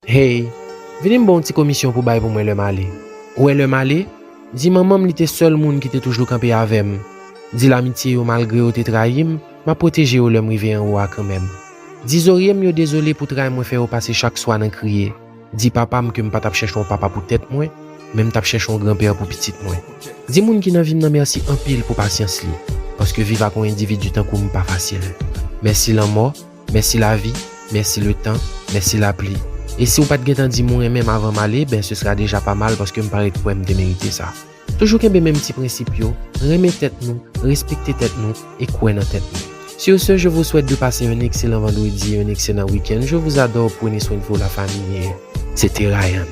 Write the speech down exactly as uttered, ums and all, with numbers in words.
Hey, vini m ba w yon ti komisyon pou bay pou mwen lè m ale. Ou wè lè m ale, di manman m li te sèl moun ki te toujou kanpe avè m. Di l amitye yo malgre yo te trayi m, m ap pwoteje yo lè m rive anwo a kanmenm. Di zorye m yo dezole pou tray mwen fè yo pase chak swa nan kriye. Di papa m ke m pa t ap chèche yon papa pou tèt mwen, men m t ap chèche yon granpè pou pitit mwen. Di moun ki nan vi m nan mèsi anpil pou pasyans li, paske viv ak yon endividi tankou m pa fasil. Mèsi lanmò, mèsi lavi, mèsi letan, mèsi lapli. E si w pa t gentan di m ou renmen m avan m ale, ben ce sera déjà pas mal paske m pa ret kwè m te merite sa. Toujou kenbe menm ti prensip yo, renmen tèt nou, respekte tèt nou e kwè nan tèt nou. Sur ce, je vous souhaite de passer un excellent vendredi et un excellent week-end. Je vous adore, prenez soin de vous, la famille. C'était Ryan.